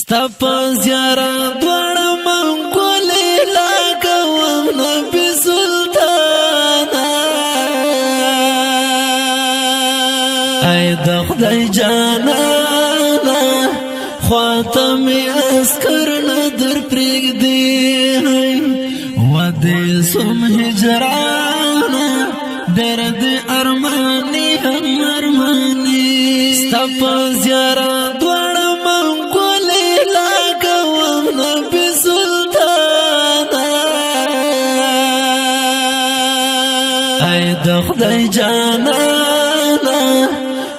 ستا په زیارت دواړه منګولې لګوم نبي سلطانه. ای د خدای جانانه، خواته مې عسکر نه در پرېږدي. ودې سم هجرانه، درد ارماني هم ارماني. ستا په زیارت دواړه منګولې لګوم نبي سلطانه. ای د خدای جانانه،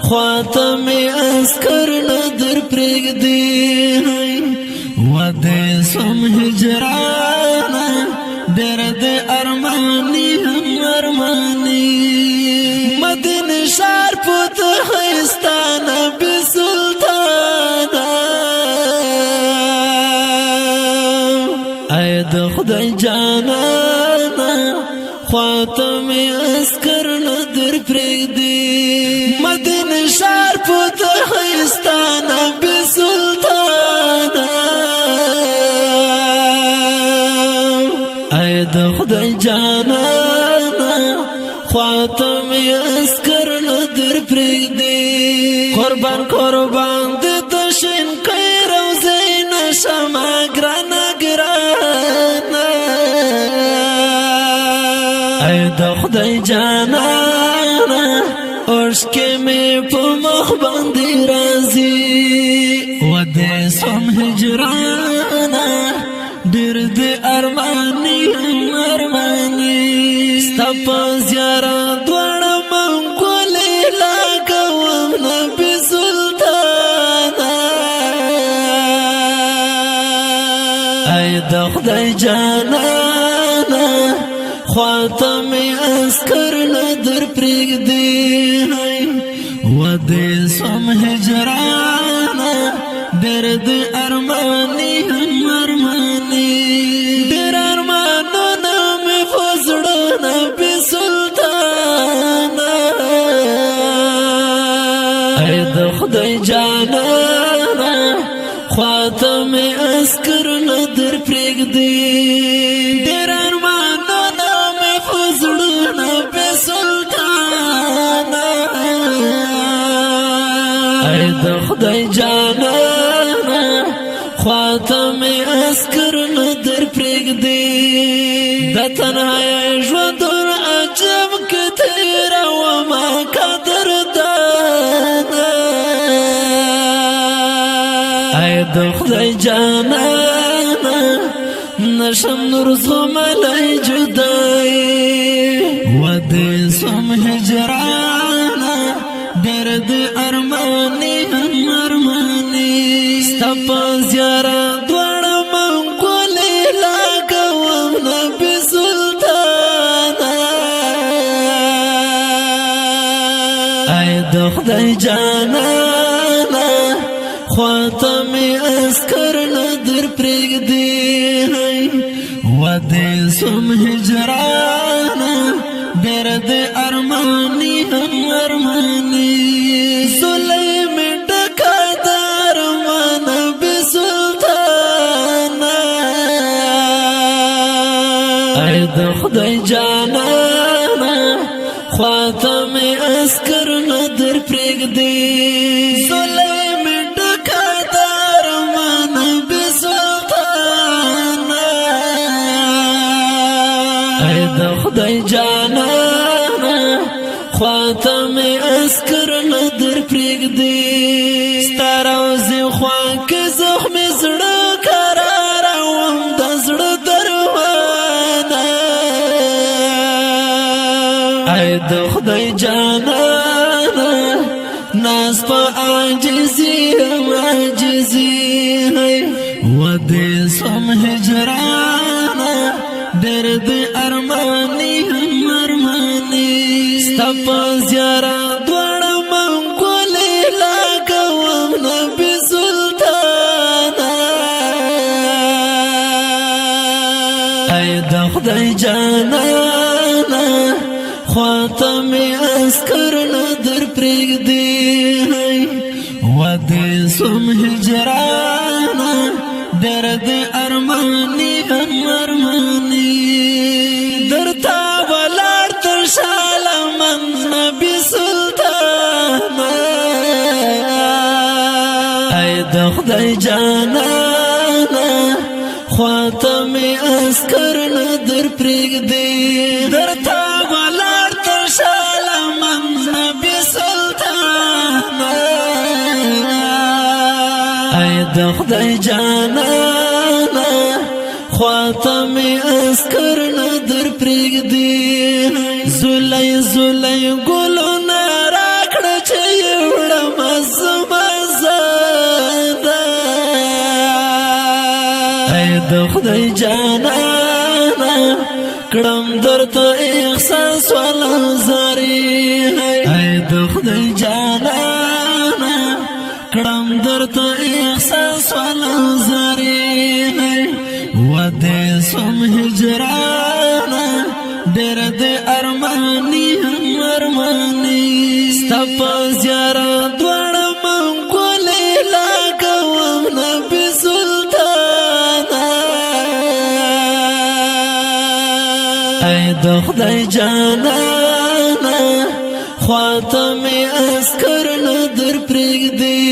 خواته مې عسکر نه در پرېږدي. ودې سم هجرانه، درد ارماني هم ارماني. مدینه شار پوت خستانه بی سلطانه. ای د خدای جانانه، خواته مې عسکر نه در پرېږدي. مدینه شار پوت خستانه بی سلطانه. ای د خدای جانانه، خواته مې عسکر نه در پرېږدي. قربان قربان د دشن روزې نشما ګرانه ګرانه. ای د خدای جانانه، اوښکې مې په مخ باندې راځي. ودې سم هجرانه، ډېر د ارماني ارماني. ستا په زیارت دواړه منګولې لګوم نبي سلطانه. ای د خدای جانانه، خواته مې عسکر نه در پرېږدي. ودې سم هجرانه، درد ارماني هم ارماني. ډېر ارمانونه مې په زړه نبي سلطانه. ای د خدای جانانه، خواته مې عسکر نه در پرېږدي. ډېر ارمانونه مې په زړه نبي سلطانه. ای د خدای جانانه، خواته مې عسکر نه در پرېږدي. د تنهایی ژوند عجب کې تېرومه قدردانه. ای د خدای جانانه، نشم نور زغملی جدای. ودې سم هجرانه، درد ارماني هم ارماني. ستا په زیارت دواړه منګولې لګوم نبي سلطانه. ای د خدای جانانه، خواته مې عسکر نه در پرېږدي. ودې سم هجرانه، درد ارماني هم ارماني. زولۍ مې ډکه د ارمان بی سلطانه. ای د خدای جانانه، خواته مې عسکر نه در پرېږدي. زولۍ مې ډکه د ارمان بی سلطانه. ای د خدای جانانه، خواته مې عسکر نه در پرېږدي. ستا روضې خوا کې زخمي زړه کراروم د زړه دروانه. ای د خدای جانانه، ناس په عاجزي عاجزي. ودې سم هجرانه، درد ارماني هم ارماني. ستا په زیارت دواړه منګولې لګوم نبي سلطانه. ای د خدای جانانه، خواته مې عسکر نه در پرېږدي. ودې سم هجرانه. د ارمانی هم ارمانی. درتا ولاړ تر شاله من نبی سلطان، ای د خدای جانان، خواته می اسکر نه در پرېږدي. درتا ولاړ تر شاله من نبی سلطان، ای د خدای جانان، خواته می اسکر نه در پرېږدي. زولای زولای ګلونه راکړه چې وړم زما ده. ای د خدای جانان، کړم درته احساس ولا زاری. ای د خدای جانان، کړم درته احساس ولا زاری. وده سم هجران، ډېر د ارمانی هم ارمانی. ستپ زیارت دوړ منګولې لاګوم نبی سلطان، ای د خدای جانان، خواته می اسکر نه در پرېږدي.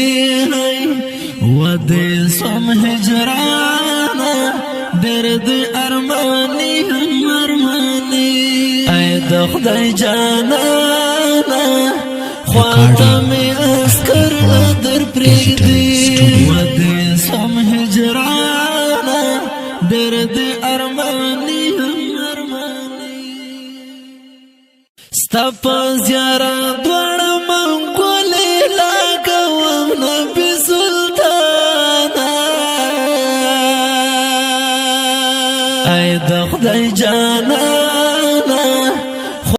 وده سم هجران، ډېر د ارمانی هم ارمانی. ای د خدای جانان، خواته می اسکر نه در پرېږدي. وده سم هجران، ډېر د ارمانی هم ارمانی. ستپ زیارت دوړ منګولې لاګوم نبی سلطان، ای د خدای جانان.